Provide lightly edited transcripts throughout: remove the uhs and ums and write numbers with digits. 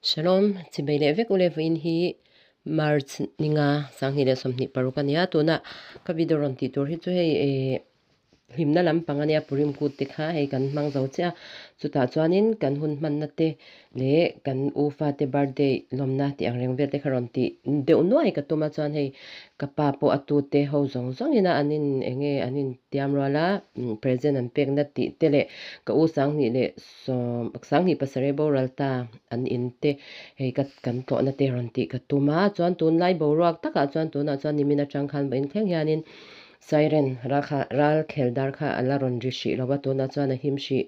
Shalom, chibei leh vek u le vawiin hi March ninga 2026 a nia tuna ka video rawn tih tur hi chu hei eh hlimna lampang a nia Purim kut te kha hei kan hmang zo chiah a chutah chuanin kan hun hmanna te leh kan u fate birthday lawmna tih ang reng vel te kha rawn tih deuh nuai ka tum a chuan hei ka pa pawh a tute ho zawng zawngin a an in eng nge an in tiam rual a present an pekna tih te leh ka u sanghnih leh Sawm 27 boral ta an in te hei ka kan tlawhna te rawn tih ka tum a chuan tunlai boruak takah chuan tunah chuan nimin atang khan vawiin thleng hianin siren ral kha ral khel dar kha a la rawn ri hrih lo a tunah chuan a him hrih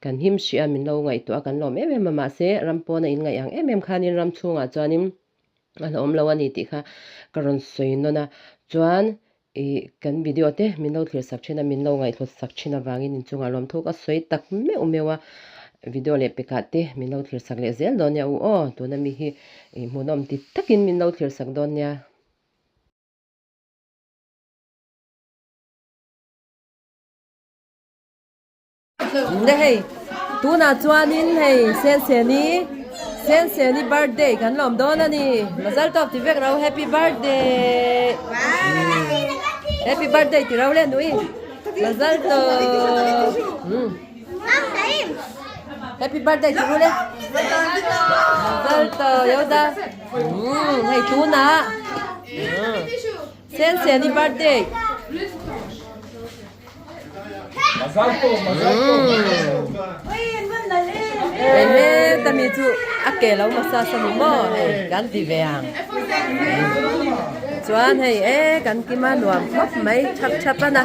kan him hrih a min lo ngaihtuah a kan lawm em em a mahse ram pawna in ngaih ang em em khanin ram chhungah chuanin a la awm lo a ni tih kha ka rawn sawi nawn a chuan Ih, kan video te min lo thlir sak thin a, min lo ngaihthlut sak thin avangin inchungah lawmthu ka sawi tak meuh meuh a, video leh pekah te min lo thlir sak leh zel dawn nia u aw, tuna mi hi ih hmuhnawm ti takin min lo thlir sak dawn nia. Ne hei tunah chuanin hei Senseni Senseni birthday kan lawm dawn a ni mazal tawp ti vek ro happy birthday happy birthday ti ro le nui mazal tawp happy birthday ti ru le mazal tawp yoda hei tunah Senseni birthday Hei heta mi chu a ke lo hmasa sa ni maw hei kan ti ve ang chuan hei e kan kima nuam khawp mai thap thap a na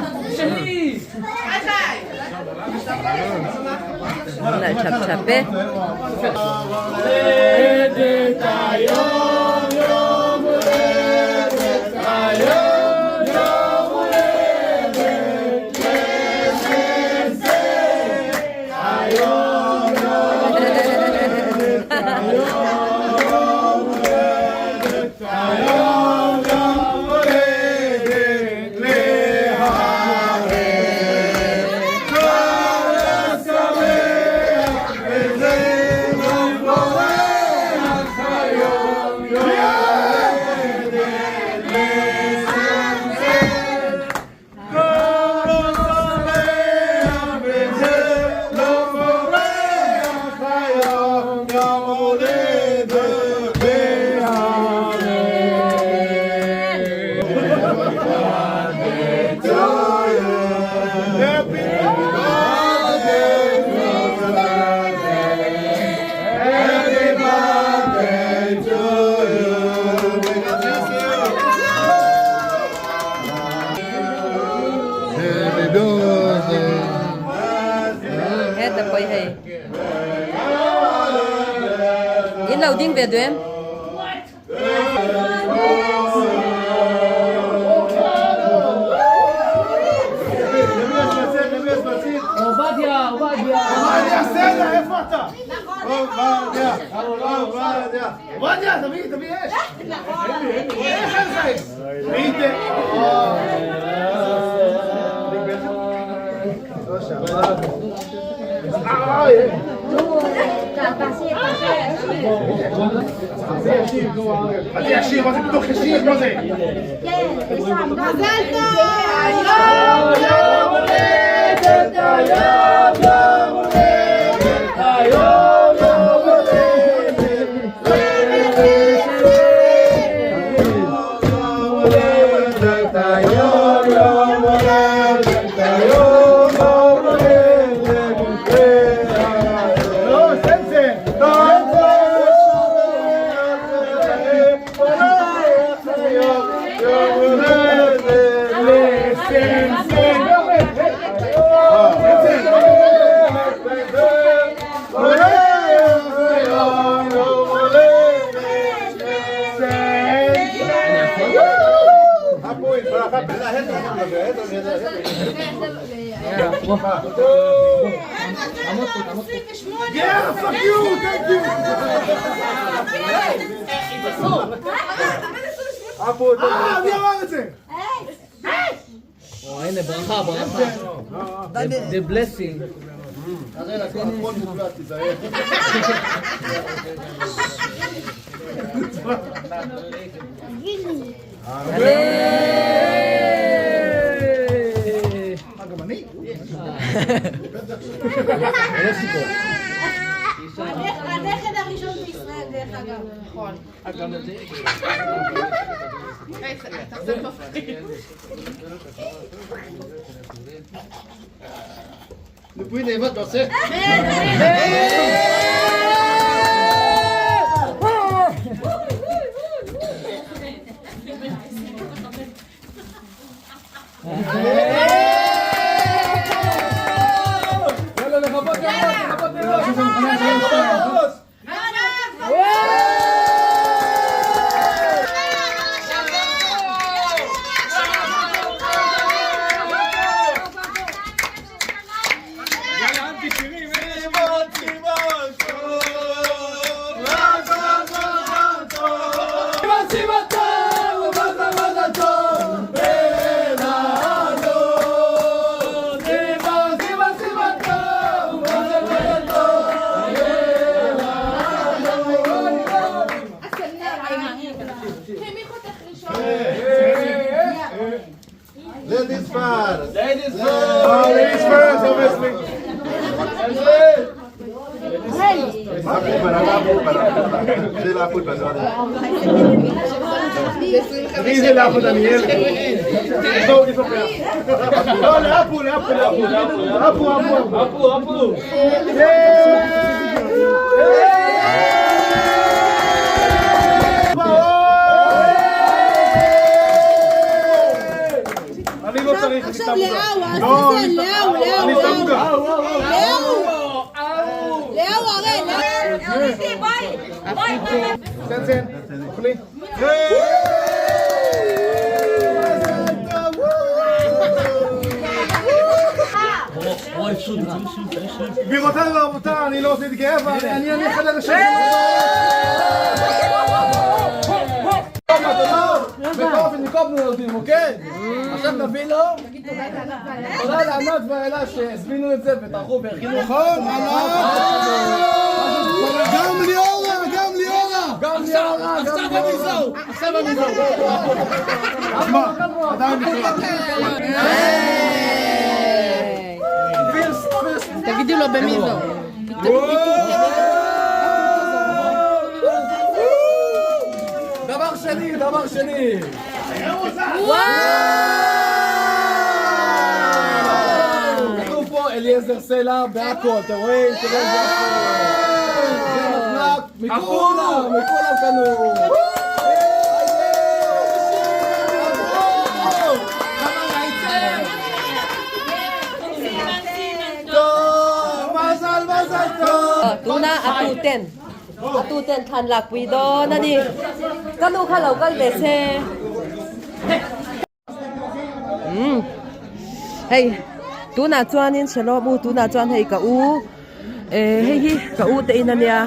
nalh thap thap e. Heta pawh hei in lo ding ve duh em? Nupui nei vat rawh se. Ladies first. Ladies first. Oh, ladies first, obviously. Tuna a tu ten a tu ten thlan lakpui dawn a ni ka nu kha lo kal ve se umm hei tunah chuanin shalom u tunah chuan hei ka u eh hei hi ka u te in ania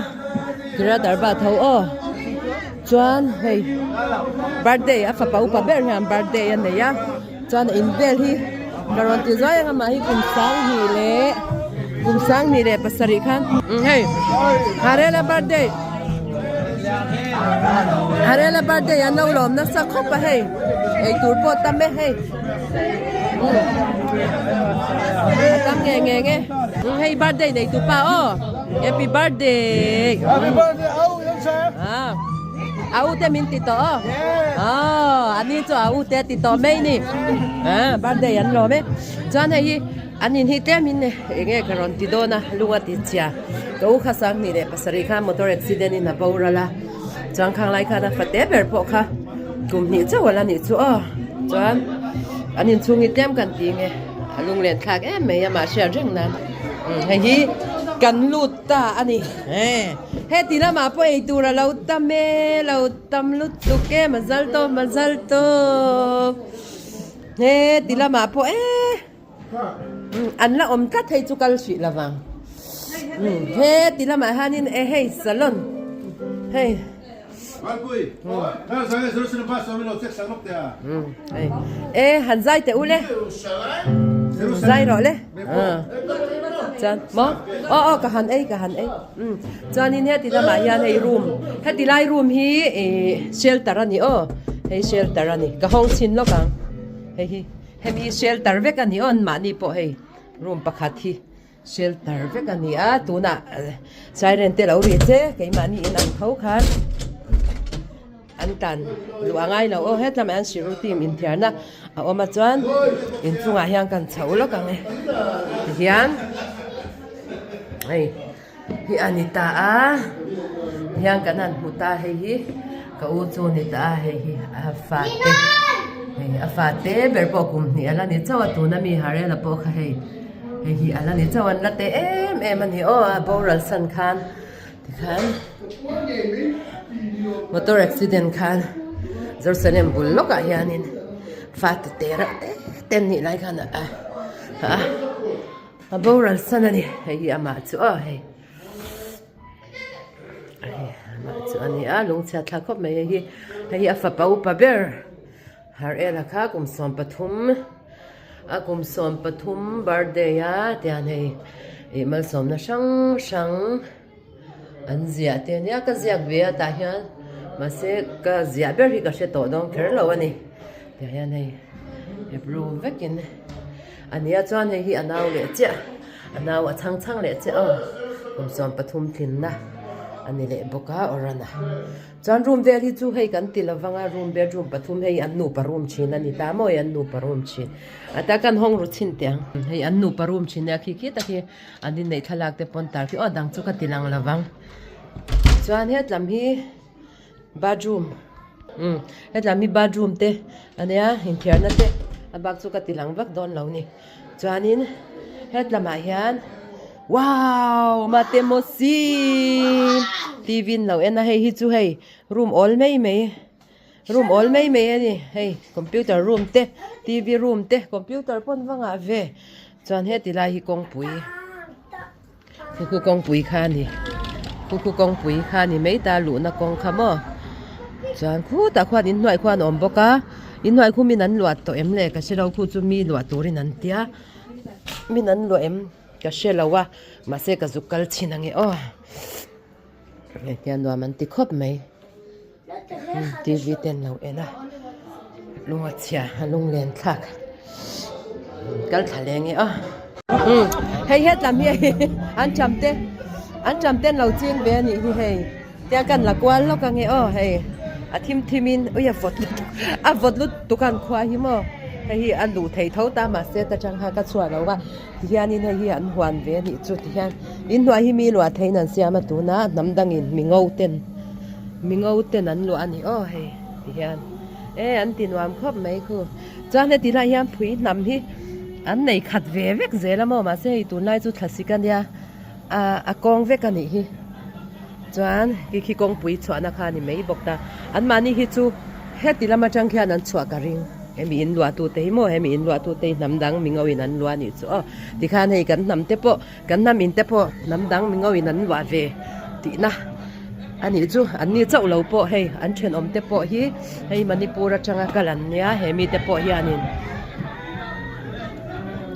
kira darba tho aw chuan hei birthday a fapa upa ber hian birthday a nei a chuan a in vel hi ka rawn ti zuai ang amah hi kum sanghnih leh kum sanghnih leh pasarih khan hei harela birthday harela birthday an lo lawm nasa khawp a hei eitur pawh tam e hei a tam nge nge nge hei birthday nei tu pa aw happy birthday happy birthday au yang sa ah au te min ti to ah ani chu au te ti to mai ni ah birthday an lawm e chuan hei hi an in hi tlem in enge ka rawn ti dawn a lunga ti chhia ka u kha sang hnih leh pasarih khan motor accident in a boral a chuan khang lai khan a fate ber pawh kha kum hnih chauh ala nih chu aw chuan an inchhung hi tlem kan ti nge a lunglen thlak em mai a mahse a reng nan hei hi kan lut ta a ni heti lamah pawh ei tur a lo tam e lo tam lutuk e mazal tawp mazal tawp heti lamah pawh e. An la awm tlat hei chu kal hrih lovang. He ti lamah hianin e hei salon hei. E han zai teh u le. Zai rawh le. Chuan maw aw aw ka han ei ka han ei umm chuanin heti lamah hian hei room heti lai room hi ihh shelter a ni aw hei shelter a ni ka hawng chhin lawk ang hei hi hemi hi shelter vek a ni aw mahni pawh hei room pakhat hi shelter vek a ni a tunah siren te lo ri che keimahni in ang tho khan. An tan luh a ngai lo aw hetlama hian siru team inthiarna a awm a chuan inchungah hian kan chho lawk ang e tihian hei hi a ni ta a tihian kan han hmu ta hei hi ka u chu a ni ta a hei hi a fate hei a fate ber pawh kum hnih a la ni chauh a tuna mi harela pawh kha hei hei hi a la ni chauh an la teh em em a ni aw a boral san khan. Tikhan motor accident khan Jerusalem bul lawkah hianin fate te reuh te te an nih lai khan a a a boral san a ni hei hi amah chu aw hei hei amah chu a ni a lungchhiat thlak khawp mai hei hi hei hi a fapa upa ber Harela kha kum 13 a kum 13 birthday a tian hei ih malsawmna hrang hrang an ziah te ania ka ziak ve a tah hian mahse ka ziah ber hi ka hre tawh dawn kher lo a ni tah hian hei hebrew vekin a nia chuan hei hi a nau leh chiah a nau a chhang chhang leh chiah aw kum 13 tlinna a ni leh bawk a Orana. Chuan room vel hi chu hei kan ti lo vang a, room bedroom pathum hei an nupa room thin a ni ta maw hei an nupa room thin a ta kan hawng ru chhin teh ang. Hei an nupa room thin nia khi khi tak hi an inneih thlalak te pawn tar khi aw dang chu ka ti lang lo vang. Chuan hetlam hi bathroom umm hetlam hi bathroom te a nia inthiarna te a bak chu ka ti lang vak dawn lo ni. Chuanin hetlamah hian wow mate mawsi T V in lo en a hei hi chu hei room awl mai mai room awl mai mai a ni hei computer room te T V room te computer pawn va ngah ve chuan heti lai hi kawngpui khu khu kawngpui kha a ni khu khu kawngpui kha a ni mai ta luhna kawng kha maw chuan khutah khuan inhnuai khuan a awm bawk a inhnuai khu min an luah tawh em le ka hre lo khu chu mi luah turin an tia min an luah em ka hre lo a mahse ka zuk kal chhin ange aw hei hian nuam an ti khawp mai T V te an lo en a lung a chhia a lung len thlak kal thla leng e aw hei hetlam hi an tham te an tham te an lo ching ve a nih hi hei tiang kan la kual lawk ange aw hei a thim thim in ui a vawt lutuk a vawt lutuk a an khua hi maw hei hi a luh theih tho ta mahse ta tang kha ka chhuah lo va tihianin hei hi an huan ve a nih chu tihian inhnuai hi mi luah theihin an siam a tuna hnam dangin mi ngo ten mi ngo ten an luah a ni aw hei tihian e an ti nuam khawp mai khu chuan heti lai hian phui hnam hi an nei khat ve vek zel a maw mahse hei tunlai chu thlasik a nia ah a kawng vek a nih hi chuan khi khi kawngpui chhuahna kha a ni mai bawk ta anmahni hi chu heti lam atang khian an chhuah ka ring hemi in luah tute hi maw hemi in luah tute hi hnam dang mingo in an luah a nih chu aw tikhan hei kan hnam te pawh kan hnam in te pawh hnam dang mingo in an luah ve tihna a nih chu an ni chauh lo pawh hei an thenawm te pawh hi hei Manipur atanga kal an nia he mite pawh hianin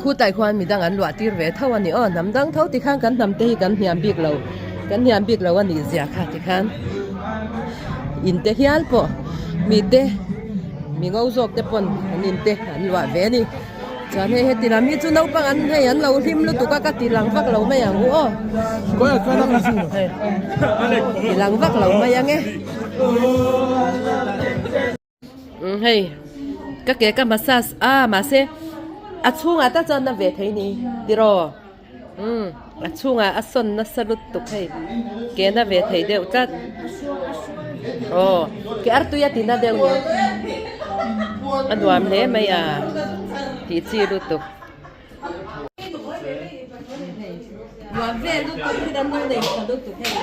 Khutai khuan midang an luah tir ve tho a ni aw, hnam dang tho tikhan kan hnam te hi kan hniam bik lo, kan hniam bik lo a nih zia kha tikhan in te hial pawh mi te mi ngo zawk te pawn an in te an luah ve a ni. Chuan hei heti lam hi chu naupang an hei an lo hlim lutuk a ka ti lang vak lo mai ang u aw, ti lang vak lo mai ang e. Hei ka ke ka massage a mahse a chhungah tak chuan na ve thei ni tiraw umm a chhungah a sawn nasa lutuk hei ke na ve thei deuh tlat aw ke artui a ti na deuh ni a nuam hle mai a tih chi lutuk. Nuam vel lutuk hi kan lo nei tha lutuk hei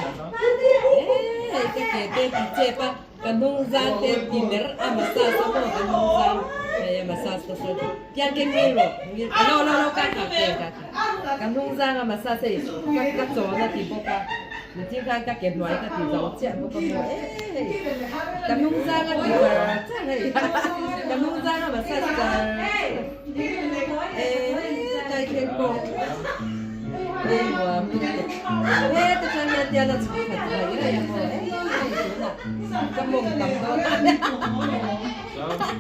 hei ka ke te ti chep a ka hnung zang te ti ner a massage a maw ka hnung zang hei a massage ka sawi tiang ke ngil rawh ngil lo lo lo ka kha ke ka kha ka hnung zang a massage hei ka ka chawn a ti bawk a niching khan ka ke hnuai ka ti zo chiah bawk a maw e hei ka hnung zang a ti char char hei ka hnung zang a massage char char. Ei nuam lutuk. Heta chuan hian tian a chhuk khat mai rei a maw? Ei hei tunah ka mawng tam dawn a.